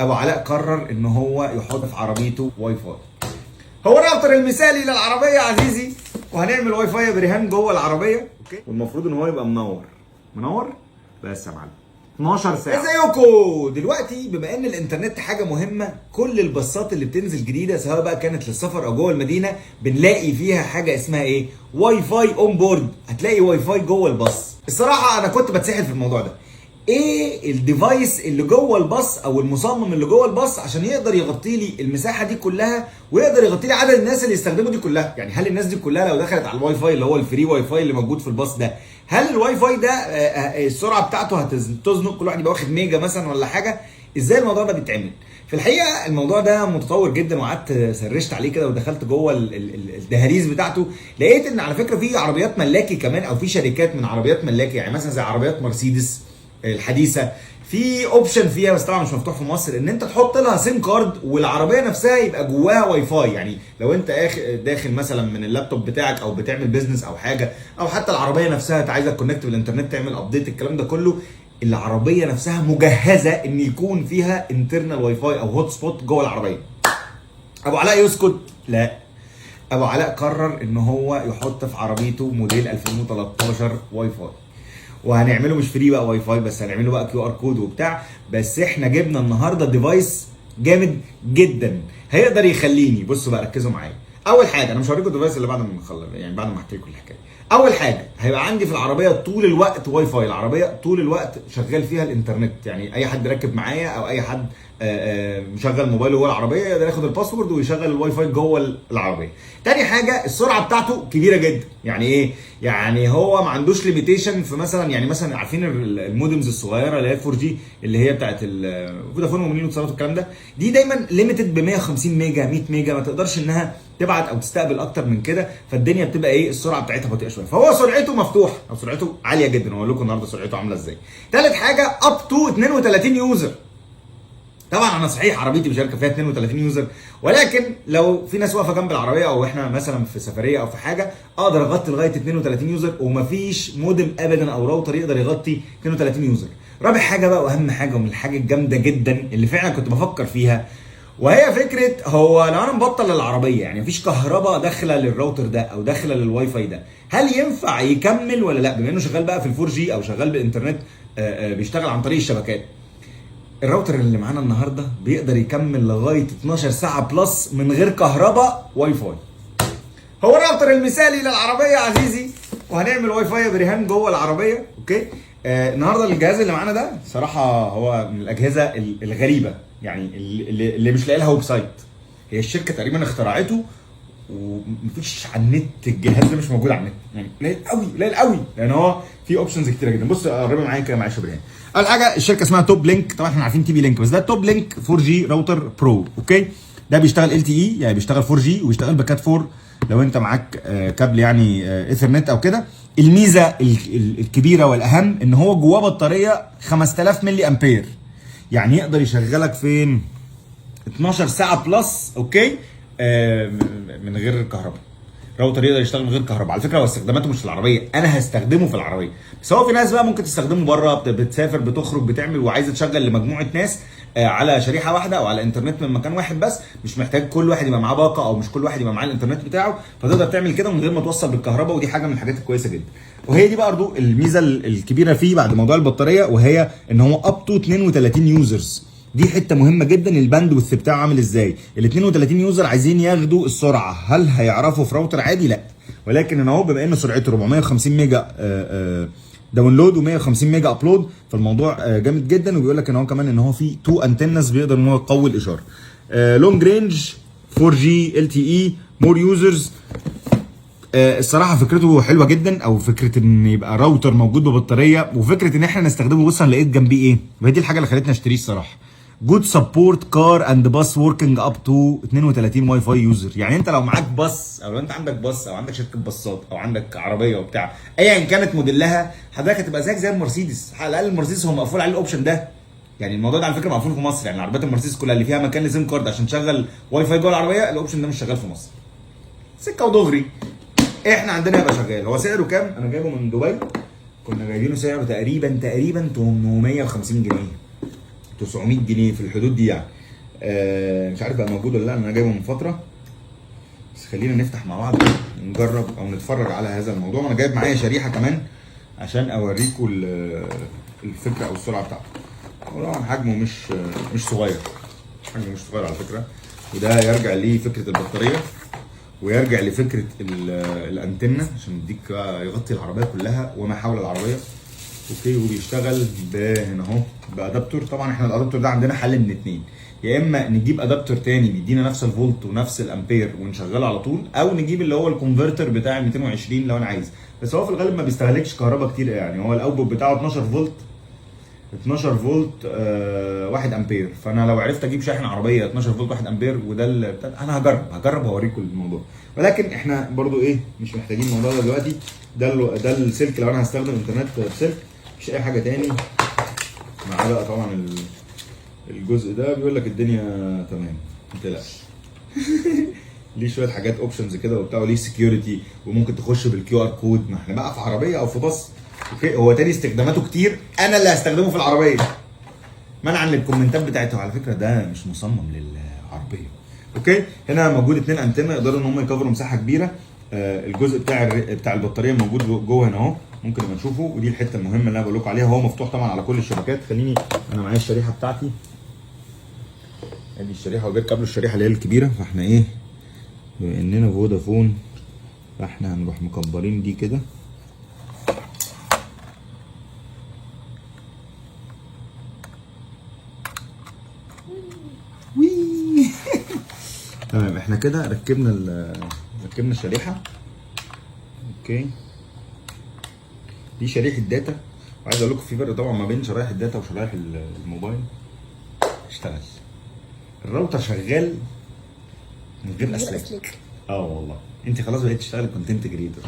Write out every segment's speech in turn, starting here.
ابو علاء قرر ان هو يحط في عربيته واي فاي. هو الراوتر المثالي للعربية يا عزيزي، وهنعمل واي فاي يا بريهان جوه العربيه. okay، والمفروض ان هو يبقى منور منور بس يا معلم 12 ساعه. ازيكم دلوقتي؟ بما ان الانترنت حاجة مهمه، كل الباصات اللي بتنزل جديدة سواء بقى كانت للسفر او جوه المدينة بنلاقي فيها حاجة اسمها ايه؟ WiFi on board. هتلاقي واي فاي جوه الباص. الصراحة انا كنت بتسحل في الموضوع ده، ايه ال device اللي جوه الباص او المصمم اللي جوه الباص عشان يقدر يغطي لي المساحة دي كلها ويقدر يغطي لي عدد الناس اللي يستخدموا دي كلها؟ يعني هل الناس دي كلها لو دخلت على الواي فاي اللي هو ال free WiFi اللي موجود في الباص ده، هل الواي فاي ده السرعة بتاعته هتزنق كل واحد يبقى واخد ميجا مثلا ولا حاجه؟ ازاي الموضوع ده بيتعمل؟ في الحقيقة الموضوع ده متطور جدا، وقعدت سرشت عليه كده ودخلت جوه الدهاليز بتاعته، لقيت ان على فكرة في عربيات ملاكي كمان، او في شركات من عربيات ملاكي، يعني مثلا زي عربيات مرسيدس الحديثة في option فيها، بس طبعا مش مفتوح في مصر، ان انت تحط لها SIM card والعربية نفسها يبقى جواها واي فاي. يعني لو انت داخل مثلا من اللابتوب بتاعك او بتعمل business او حاجه، او حتى العربية نفسها انت عايزه connect بالانترنت تعمل update الكلام ده كله، العربية نفسها مجهزة ان يكون فيها internal WiFi او hotspot جوه العربيه. ابو علاء يسكت؟ لا، ابو علاء قرر ان هو يحط في عربيته موديل 2013 واي فاي، وهنعمله مش free بقى واي فاي بس، هنعمله بقى QR code وبتاع. بس احنا جبنا النهارده device جامد جدا هيقدر يخليني، بصوا بقى ركزوا معايا. اول حاجة انا مش هوريكم ال device اللي بعد ما نخلص، يعني بعد ما احكي لكم الحكايه. اول حاجة هيبقى عندي في العربية طول الوقت واي فاي، العربية طول الوقت شغال فيها الانترنت، يعني اي حد راكب معايا او اي حد مشغل موبايله جوه العربية يقدر ياخد ال password ويشغل الواي فاي جوه العربيه. تاني حاجة السرعة بتاعته كبيرة جدا. يعني ايه؟ يعني هو ما عندوش limitation في مثلا، يعني مثلا عارفين ال modems الصغيرة اللي هي 4G اللي هي بتاعت فودافون ومونين واتصالات والكلام ده، دي دايما limited ب 150 ميجا 100 ميجا، ما تقدرش انها تبعت او تستقبل اكتر من كده، فالدنيا بتبقى ايه؟ السرعة بتاعتها بطيئه شويه. فهو سرعته مفتوحة او سرعته عالية جدا، واقول لكم النهارده سرعته عامله ازاي. ثالث حاجة up to 32 user. طبعا انا صحيح عربيتي مش هركب فيها 32 user، ولكن لو في ناس واقفة جنب العربية او احنا مثلا في سفرية او في حاجة اقدر اغطي لغاية 32 user، ومفيش مودم ابدا او راوتر يقدر يغطي 32 user. رابع حاجة بقى واهم حاجة ومن الحاجة الجامدة جدا اللي فعلا كنت بفكر فيها، وهي فكرة هو لو انا مبطل العربيه، يعني مفيش كهرباء داخله للراوتر ده او داخله للواي فاي ده، هل ينفع يكمل ولا لا؟ بما انه شغال بقى في ال 4G او شغال بالانترنت، بيشتغل عن طريق الشبكات. الراوتر اللي معانا النهارده بيقدر يكمل لغاية 12 ساعة plus من غير كهرباء واي فاي. هو الراوتر المثالي للعربية يا عزيزي، وهنعمل واي فاي يا بريهان جوه العربيه. okay، النهارده الجهاز اللي معانا ده صراحة هو من الاجهزة الغريبه، يعني اللي مش لاقي لها website. هي الشركة تقريبا اخترعته ومفيش على النت، الجهاز ده مش موجود على النت، يعني قليل قوي قليل قوي، لان هو في options كتيرة جدا. بص قربي معايا كده معلش يا بريهان. اول حاجة الشركة اسمها TopLink، طبعا احنا عارفين TP-Link، بس ده TopLink 4G router pro. okay، ده بيشتغل LTE، يعني بيشتغل 4G وبيشتغل ب Cat 4 لو انت معاك كابل يعني ايثرنت او كده. الميزة الكبيرة والاهم ان هو جواه بطارية 5000 ملي امبير، يعني يقدر يشغلك فين 12 ساعة plus. okay، من غير كهرباء. راوتر يقدر يشتغل من غير كهرباء. على فكرة هو استخداماته مش في العربيه، انا هستخدمه في العربيه، بس هو في ناس بقى ممكن تستخدمه بره، بتسافر بتخرج بتعمل وعايزه تشغل لمجموعة ناس على شريحة واحدة او على انترنت من مكان واحد بس، مش محتاج كل واحد يبقى معاه باقه او مش كل واحد يبقى معاه الانترنت بتاعه، فتقدر تعمل كده من غير ما توصل بالكهرباء، ودي حاجة من الحاجات الكويسة جدا. وهي دي برضو الميزة الكبيرة فيه بعد موضوع البطاريه، وهي ان هو up to 32 users. دي حتة مهمة جدا. ال bandwidth بتاعه عامل ازاي؟ ال 32 user عايزين ياخدوا السرعه، هل هيعرفوا في راوتر عادي؟ لا. ولكن ان هو بما ان سرعته 450 ميجا download و150 ميجا upload، فالموضوع جامد جدا. وبيقول لك ان هو كمان ان هو في two antennas بيقدر ان هو يقوي الاشاره. long range 4G LTE more users. الصراحة فكرته حلوة جدا، او فكرة ان يبقى راوتر موجود ببطاريه، وفكره ان احنا نستخدمه. بص انا لقيت جنبيه ايه، وهي دي الحاجة اللي خلتني اشتريه الصراحه: good support car and bus working up to 32 WiFi user. يعني انت لو معاك باص او لو انت عندك باص او عندك شركة باصات او عندك عربية وبتاع ايا كانت موديلها، حضرتك هتبقى زيك زي المرسيدس. على الاقل المرسيدس هو مقفول عليه ال option ده. يعني الموضوع ده على فكرة مقفول في مصر، يعني عربيات المرسيدس كلها اللي فيها مكان ل SIM card عشان تشغل واي فاي جوه العربيه، ال option ده مش شغال في مصر. سكة ودغري احنا عندنا يبقى شغال. هو سعره كام؟ انا جايبه من دبي، كنا جايبينه سعره تقريبا 850 جنيه، 900 جنيه في الحدود دي يعني. مش عارف بقى موجود ولا لا، انا جايبه من فترة، بس خلينا نفتح مع بعض نجرب او نتفرج على هذا الموضوع. انا جايب معايا شريحة كمان عشان اوريكم الفكرة او السرعة بتاعته. طبعا حجمه مش صغير، حجمه مش صغير على فكرة، وده يرجع لفكرة البطارية ويرجع لفكرة الانتنه عشان يديك يغطي العربية كلها وما حول العربية. okay، وبيشتغل هنا اهو ب adapter. طبعا احنا ال adapter ده عندنا حل من اتنين، يا اما نجيب adapter تاني بيدينا نفس الفولت ونفس الامبير ونشغله على طول، او نجيب اللي هو ال converter بتاع 220 لو انا عايز، بس هو في الغالب ما بيستهلكش كهرباء كتير يعني. هو ال output بتاعه 12 فولت، 12 فولت 1 امبير، فانا لو عرفت اجيب شاحن عربية 12 فولت 1 امبير وده اللي انا هجرب واوريكم الموضوع. ولكن احنا برضو ايه مش محتاجين الموضوع ده دلوقتي. ده السلك لو انا هستخدم انترنت بسلك، مش اي حاجة تاني. معاه بقى طبعا الجزء ده بيقول لك الدنيا تمام ما تقلقش. ليه شوية حاجات options كده وبتاع، وليه security، وممكن تخش بال QR code. ما احنا بقى في عربية او في باص. okay، هو تاني استخداماته كتير، انا اللي هستخدمه في العربية منعا للكومنتات بتاعته. على فكرة ده مش مصمم للعربية. okay، هنا موجود 2 انتنه يقدروا ان هم يكفروا مساحة كبيرة. الجزء بتاع البطارية موجود جوه هنا اهو، ممكن نبقى نشوفه. ودي الحتة المهمة اللي انا بقول لكم عليها، هو مفتوح طبعا على كل الشبكات. خليني انا معايا الشريحة بتاعتي، ادي الشريحة وبيركب له الشريحة اللي هي الكبيرة. فاحنا ايه بما اننا فودافون فاحنا هنروح مكبرين دي كده. وي تمام، احنا كده ركبنا الشريحة. okay، دي شريحة data، وعايز اقول لكم في فرق طبعا ما بين شرايح ال data وشرايح الموبايل. اشتغل الراوتر شغال من غير اسلاك. والله انت خلاص بقيت تشتغل content creator.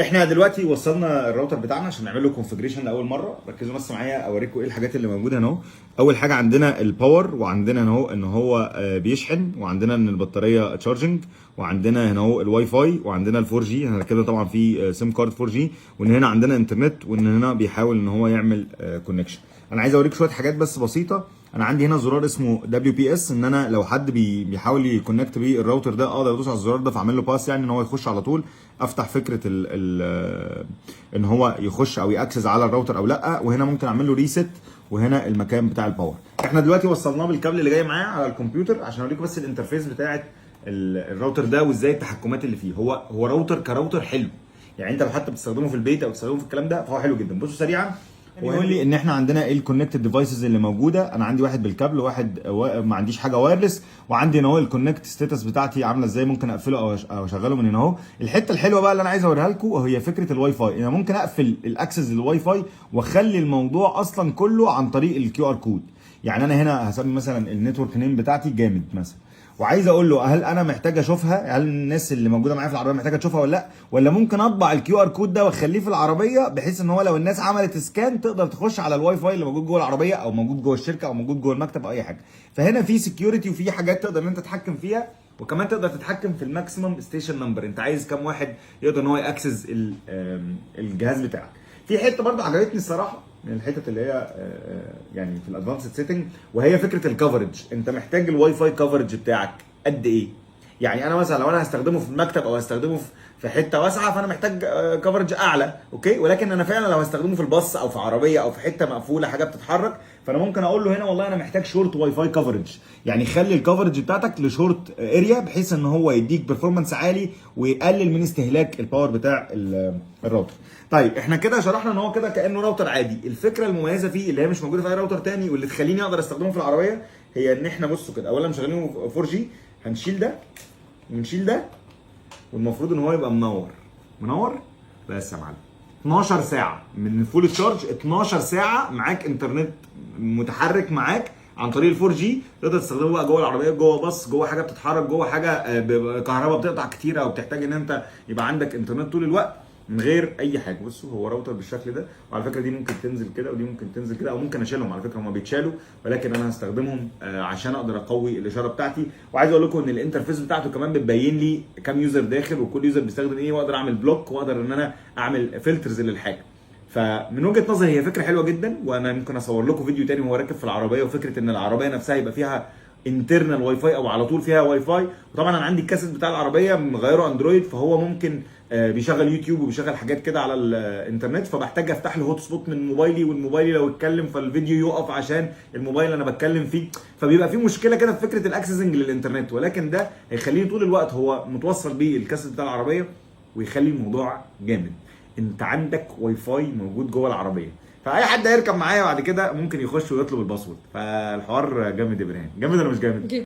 احنا دلوقتي وصلنا الراوتر بتاعنا عشان نعمل له configuration لاول مرة. ركزوا بس معايا اوريكم ايه الحاجات اللي موجودة هنا اهو. اول حاجة عندنا ال power، وعندنا هنا اهو ان هو بيشحن، وعندنا ان البطارية charging، وعندنا هنا اهو الواي فاي، وعندنا ال 4G. احنا كده طبعا في SIM card 4G، وان هنا عندنا انترنت، وان هنا بيحاول ان هو يعمل connection. انا عايز اوريك شوية حاجات بس بسيطة. انا عندي هنا زرار اسمه WPS، ان انا لو حد بيحاول ي connect بيه الراوتر ده اقدر ادوس على الزرار ده فاعمل له pass، يعني ان هو يخش على طول. افتح فكرة ال ال ان هو يخش او ي access على الراوتر او لا، وهنا ممكن اعمل له reset، وهنا المكان بتاع ال power. احنا دلوقتي وصلناه بالكابل اللي جاي معاه على الكمبيوتر عشان اوريكم بس ال interface بتاعه الراوتر ده وازاي التحكمات اللي فيه. هو راوتر كراوتر حلو يعني، انت لو حتى بتستخدمه في البيت او بتستخدمه في الكلام ده فهو حلو جدا. بصوا سريعا هو يقول لي ان احنا عندنا ايه ال connected devices اللي موجودة. انا عندي واحد بالكابل، وواحد ما عنديش حاجة wireless، وعندي هنا اهو ال connect status بتاعتي عامله ازاي، ممكن اقفله او اشغله من هنا اهو. الحتة الحلوة بقى اللي انا عايز اوريها لكم هي فكرة الواي فاي. انا ممكن اقفل ال access لل WiFi واخلي الموضوع اصلا كله عن طريق ال QR code. يعني انا هنا هسمي مثلا ال network name بتاعتي جامد مثلا، وعايز اقول له هل انا محتاج اشوفها، هل الناس اللي موجودة معايا في العربية محتاجه تشوفها ولا لا، ولا ممكن اطبع ال QR code ده واخليه في العربية بحيث ان هو لو الناس عملت scan تقدر تخش على الواي فاي اللي موجود جوه العربية او موجود جوه الشركة او موجود جوه المكتب او اي حاجة. فهنا في security وفي حاجات تقدر ان انت تتحكم فيها، وكمان تقدر تتحكم في ال maximum station number، انت عايز كام واحد يقدر ان هو ي access الجهاز بتاعك. في حتة برضه عجبتني الصراحة من الحتت اللي هي يعني في ال advanced setting، وهي فكرة ال coverage. انت محتاج ال WiFi coverage بتاعك قد ايه؟ يعني انا مثلا لو انا هستخدمه في المكتب او هستخدمه في حتة واسعة فانا محتاج coverage اعلى، okay. ولكن انا فعلا لو هستخدمه في الباص او في عربية او في حتة مقفولة حاجة بتتحرك، فانا ممكن اقول له هنا والله انا محتاج short WiFi coverage، يعني خلي ال coverage بتاعتك ل short area بحيث ان هو يديك performance عالي ويقلل من استهلاك ال power بتاع الراوتر. طيب احنا كده شرحنا ان هو كده كانه راوتر عادي. الفكرة المميزة فيه اللي هي مش موجودة في اي راوتر تاني واللي تخليني اقدر استخدمه في العربية هي ان احنا بصوا كده، اولا مشغلينه 4G، هنشيل ده ونشيل ده، والمفروض ان هو يبقى منور. منور بس يا معلم 12 ساعة من full charge، 12 ساعة معاك انترنت متحرك معاك عن طريق ال 4G، تقدر تستخدمه بقى جوه العربية، جوه باص، جوه حاجة بتتحرك، جوه حاجة كهرباء بتقطع كتير او بتحتاج ان انت يبقى عندك انترنت طول الوقت من غير اي حاجة. بصوا هو راوتر بالشكل ده، وعلى فكرة دي ممكن تنزل كده ودي ممكن تنزل كده، او ممكن اشيلهم على فكرة، هما بيتشالوا، ولكن انا هستخدمهم عشان اقدر اقوي الاشارة بتاعتي. وعايز اقول لكم ان ال interface بتاعته كمان بتبين لي كام user داخل وكل user بيستخدم ايه، واقدر اعمل block واقدر ان انا اعمل filters للحاجة. فمن وجهه نظري هي فكرة حلوة جدا، وانا ممكن اصور لكم فيديو تاني وهو راكب في العربيه، وفكره ان العربية نفسها يبقى فيها internal WiFi او على طول فيها واي فاي. وطبعا انا عندي الكاسيت بتاع العربية مغيرة Android، فهو ممكن بيشغل يوتيوب وبيشغل حاجات كده على الانترنت، فبحتاج افتح له hotspot من موبايلي، والموبايل لو اتكلم فالفيديو يقف عشان الموبايل انا بتكلم فيه، فبيبقى في مشكلة كده في فكرة ال accessing للانترنت. ولكن ده هيخليني طول الوقت هو متوصل بيه الكاسيت بتاع العربيه، ويخلي الموضوع جامد. انت عندك واي فاي موجود جوه العربيه، فاي حد هيركب معايا بعد كده ممكن يخش ويطلب ال password. فالحوار جامد يا برهان، جامد ولا مش جامد؟ جدا.